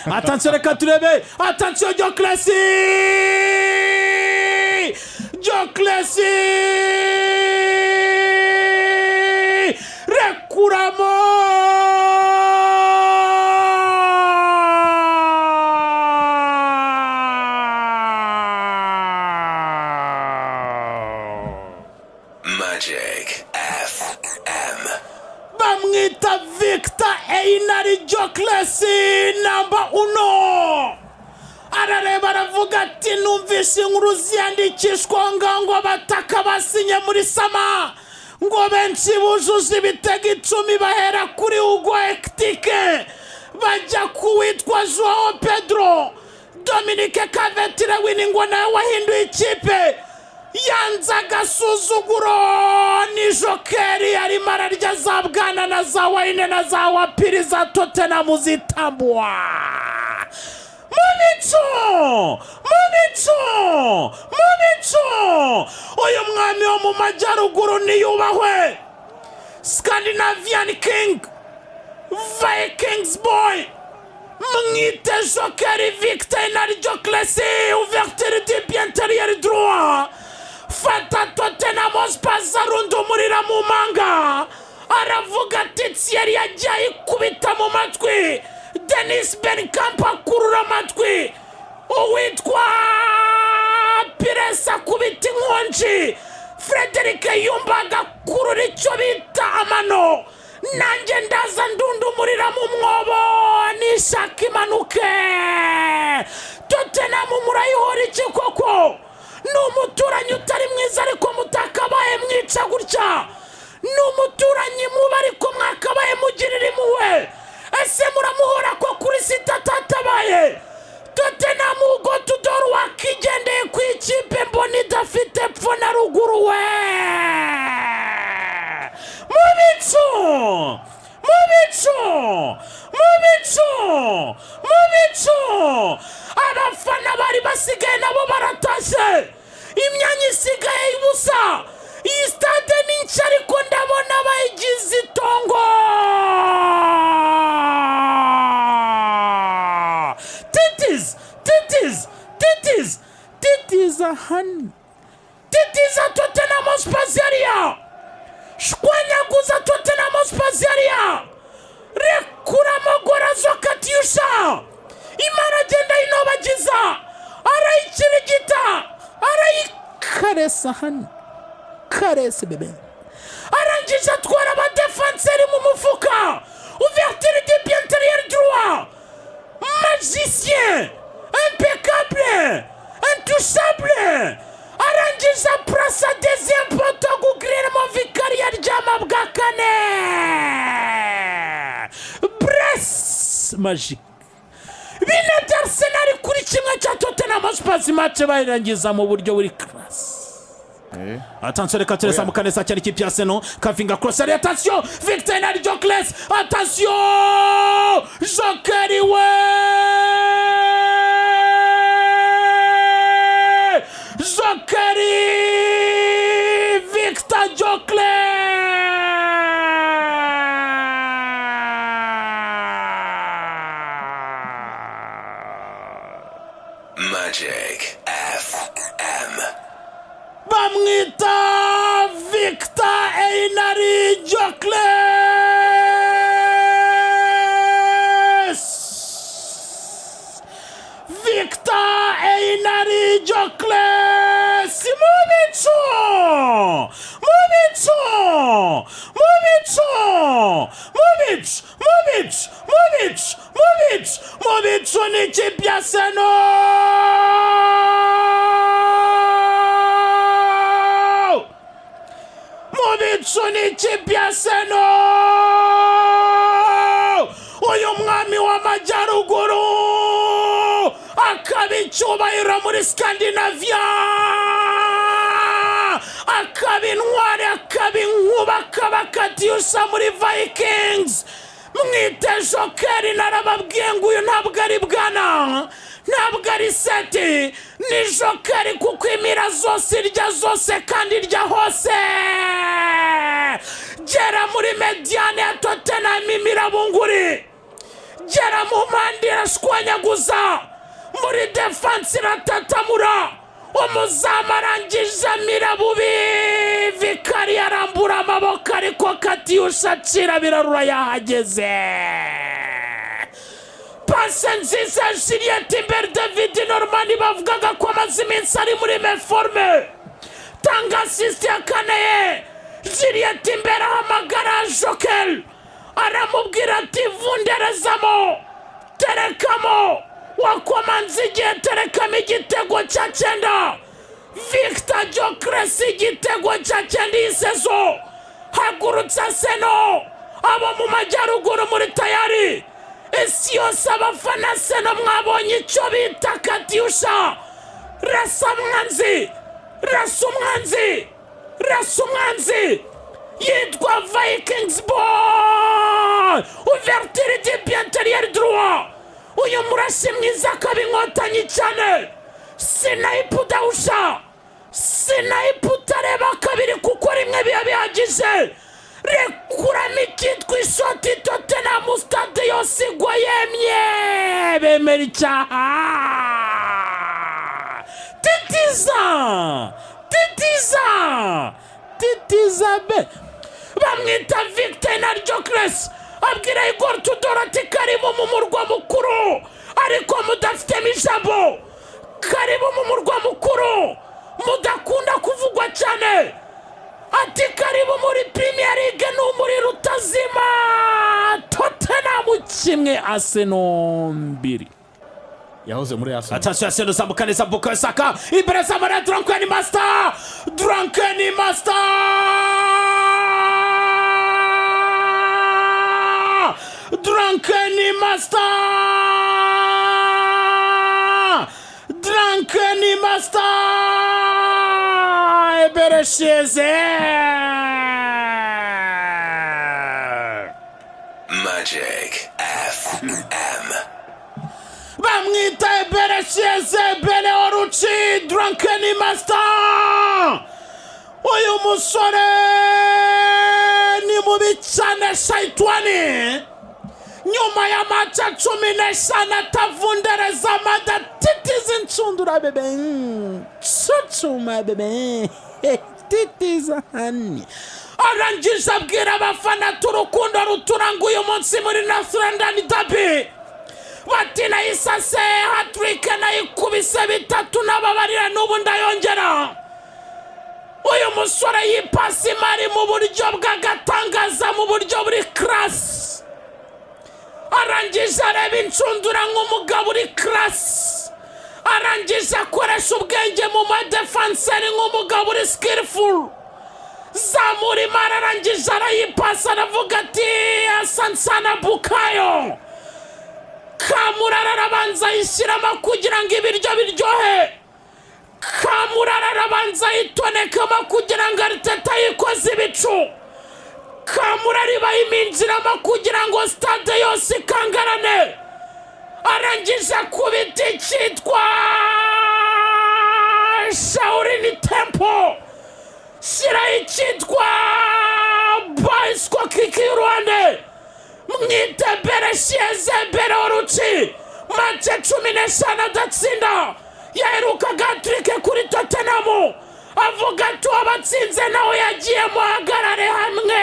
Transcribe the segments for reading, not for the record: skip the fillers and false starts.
Attention, reka turebe. Attention, Gyökeres, Gyökeres, rekuramo. Magic FM. Bamwita Victor Einar Gyökeres, number uno. Arareba, aravuga ati: "Numvise inkuru ziyandikishwa ngo abataka basinye muri summer, ngo benshi bujuje ibitego 10, bahera kuri Hugo Ekitike, bajya ku witwa Joao Pedro, Dominic Calvert-Lewin, ngo nawe wahinduye ikipe, yanze agasuzuguro." Ni joker, arimo ararya za bwana na za wayine na za wapiri za Tottenham zitambwa mu bicu, mu bicu, mu bicu. Uyu mwami wo mu majyaruguru niyubahwe, Scandinavian King, Vikings boy, mwite joker Victor Einar Gyökeres. Ouverture du pied intérieur droit, fata Tottenham Hotspur, arunda umurira mu manga. Aravuga ati: "Thierry yagiye ayikubita mu matwi, Dennis Bergkamp akurura amatwi, uwitwa Pires akubita inkonji, Frederic yumva agakurura icyo bita amano, nanjye ndaza ndundumurira mu mwobo, nishaka imanuke." Tottenham murayihora iki koko? Ni umuturanyi utari mwiza, ariko mutakabaye mwica gutya. Ni umuturanyi mubi, ariko mwakabaye mugirira impuhwe. Ese muramuhora ko kuri sita atatabaye? Tottenham go tudoro wakigendeye ku ikipe mbona idafite epfo na ruguru we. Mu bicu, mu bicu, mu bicu, mu bicu. Abafana bari basigaye nabo baratashye, imyanya isigaye y'ubusa. Iyi stade ni nshya, ariko ndabona bayigize itongo. Titizi, titizi, titizi, titiza hani, titiza Tottenham Hotspur yariya, shwanyaguza Tottenham Hotspur yariya, rekuramo golazo katyusha. Imana agenda ayinobagiza, arayikirigita, arayikaresa hano, caresse bébé. Arangije atwara abadefanseri mu mufuka. Ouverture du pied intérieur droit, magicien, impeccable, intouchable. Arangije purasa deuxième poteau, Guglielmo Vicario aryama bwa kane. Brace magique, 4 bya Arsenal kuri 1 cya Tottenham Hotspur. Match bayirangiza mu buryo buri classe. Attention, reka turezamuka neza cyane ikipe ya Arsenal. Camavinga, cross ari, attention, Victor Einar Gyökeres, attention, joker we, joker Victor Gyökeres. Magic FM. Bamwita Victor Einar Gyökeres, Victor Einar Gyökeres, mu bicu, mu bicu, mu bicu, mu bicu, mu bicu, mu bicu, mu bicu, mu bicu n'ikipe ya Arsenal, mu bicu n'ikipe ya Arsenal. Uyu mwami w'amajyaruguru akaba icyubahiro muri Scandinavia, akaba intwari, akaba inkuba, akaba katyusha muri Vikings, mwite joker. Narababwiye ngo uyu ntabwo ari bwana, ntabwo ari seti, ni joker, kuko imira zose, irya zose kandi irya hose. Gera muri médiane ya Tottenham, imirabunguri. Gera mu mpande irashwanyaguza, muri défense iratatamura. Umuzamu arangije amira bubi. Vikari arambura amaboko, ariko Katyusha acira birarura, yahageze. Passe nziza, Jurrien Timber. David Norman bavugaga ko amaze iminsi ari muri méforme, tanga assist ya kane ye. Jurrien Timber ahamagara Joker, aramubwira ati: "Vunderezamo, terekamo, wakomanze igihe, terekamo igitego cya cyenda." Victor Gyökeres, igitego cya cyenda iyi saison. Hagurutsa Arsenal, abo mu majyaruguru muri tayari, isi yose, abafana Arsenal, mwabonye icyo bita Katyusha. Rasa mwanzi, rasa umwanzi, rasa umwanzi. Yitwa Vikings boy, ouverture du pied intérieur droit. Uyu murasi mwiza akaba inkotanyi cyane. Snipe udahusha, snipe utareba kabiri, kuko rimwe biba bihagije. Rekuramo icyitwa ishoti, Tottenham stade yose igwa yemye, bemera icyaha. Titiza, titiza, titiza be. Bamwita Victor na Gyökeres, abwira Igor Tudor ati: "Karibu mu murwa mukuru, ariko mudafitemo ijambo. Karibu mu murwa mukuru mudakunda kuvugwa cyane." Ati: "Karibu muri Premier League, ni umuriro utazima." Tottenham 1, Arsenal 2. Yahoze muri Arsenal. Attention, Arsenal zamuka neza. Bukayo Saka imbere za Drunken Master, Drunken Master, Drunken Master, Drunken Master Eberechi Eze. Magic FM. Bamwita Eberechi Eze Bene Oruci, Drunken Master. Uyu musore ni mubi cyane, shayitwani. Nyuma ya match 15 atavundereza, adatitiza inshundura bebe, cucuma bebe, titiza hani. Arangije abwira abafana ati: "Urukundo ruturanga uyu munsi muri North London derby." Bati: "Nayisase hat-trick, nayikubise bitatu, n'ababarira n'ubu ndayongera." Uyu musore yipasa imari mu buryo bw'agatangaza, mu buryo buri classe. Arangije areba inshundura nk'umugabo uri classe, arangije akoresha ubwenge mu madefanseri nk'umugabo uri skillful. Zamura imari, arangije arayipasa, aravuga ati: "Asansana Bukayo." Kamurara arabanza ayishyiramo kugira ngo ibiryo biryohe. Kamurara arabanza ayitonekamo kugira ngo Arteta yikoze ibicu. Kamurara bayiminjiramo kugira ngo stade yose ikangarane. Arangije akubita icyitwa Shaolin Temple, shyiraho icyitwa bicycle kick y'uruhande. Mwite Eberechi Eze Bere Oruci. Match 15 adatsinda, yaherukaga hat-trick kuri Tottenham. Avuga ati: "Uwabatsinze nawe yagiye, muhagarare hamwe."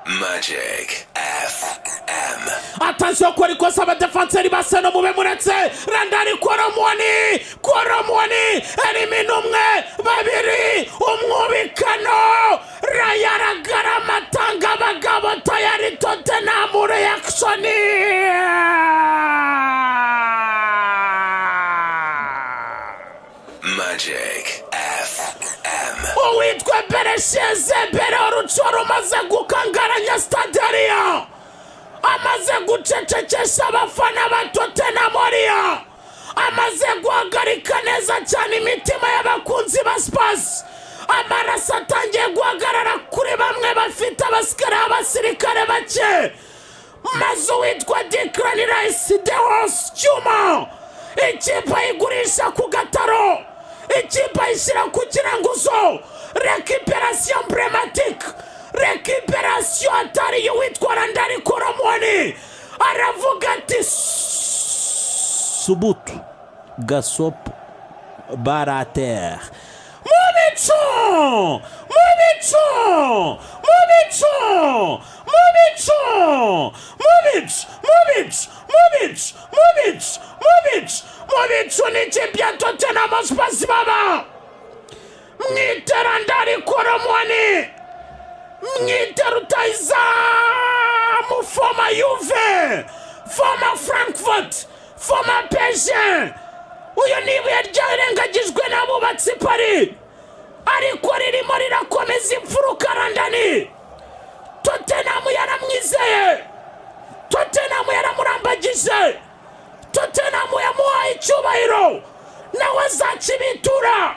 Magic FM. Attention, kora ikosa, abadefanseri ba Arsenal mube muretse. Randal Kolo Muani, Kolo Muani elimina umwe, babiri, umwubikano. Raya aragarama, atanga abagabo tayari. Tottenham reaction. Magic FM. Uwitwa Eberechi Eze Bere Oruco rumaze gukangaranya stade hariya, amaze gucecekesha abafana ba Tottenham hariya, amaze guhagarika neza cyane imitima y'abakunzi ba Spurs. Amaraso atangiye guhagarara kuri bamwe bafite abasikare, abasirikare bake. Maze uwitwa Declan Rice, the horse cyuma, ikipe ayigurisha ku gataro, ikipe ayishyira ku kiranguzo. Récupération emblématique. Récupération atari uwitwa Randal Kolo Muani, aravuga ati: "Subutu gasopo baratere." Mu bicu, mu bicu, mu bicu, mu bicu, mu bicu, mu bicu, mu bicu, mu bicu, mu bicu, mu bicu n'ikipe ya Tottenham Hotspur. Baba mwite Randal Kolo Muani, mwite rutayizamu, former Juve, former Frankfurt, former PSG. Uyu ni ibuye ryarengagijwe n'abubatsi Paris, ariko ririmo rirakomeza imfuruka. Randal, Tottenham yaramwizeye, Tottenham yaramurambagije, Tottenham yamuhaye icyubahiro, nawe azakibitura.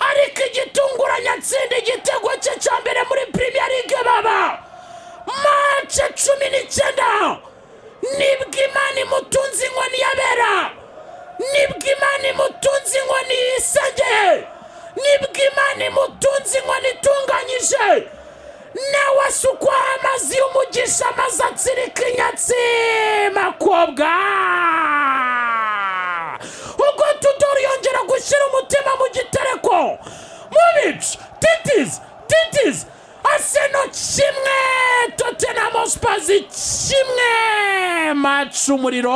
Ariko igitunguranye, atsinda igitego cye cya mbere muri Premier League. Baba match 19, nibwo Imana imutunze inkoni yabera, nibwo Imana imutunze inkoni yisengeye, nibwo Imana imutunze inkoni itunganyije, nawe asukwaho amazi y'umugisha maze atsirika inyatsi makobwa. Ubwo Tudor yongera gushyira umutima mu gitereko. Mu bicu, titizi titizi, Arsenal 1, Tottenham Hotspur 1, match umuriro.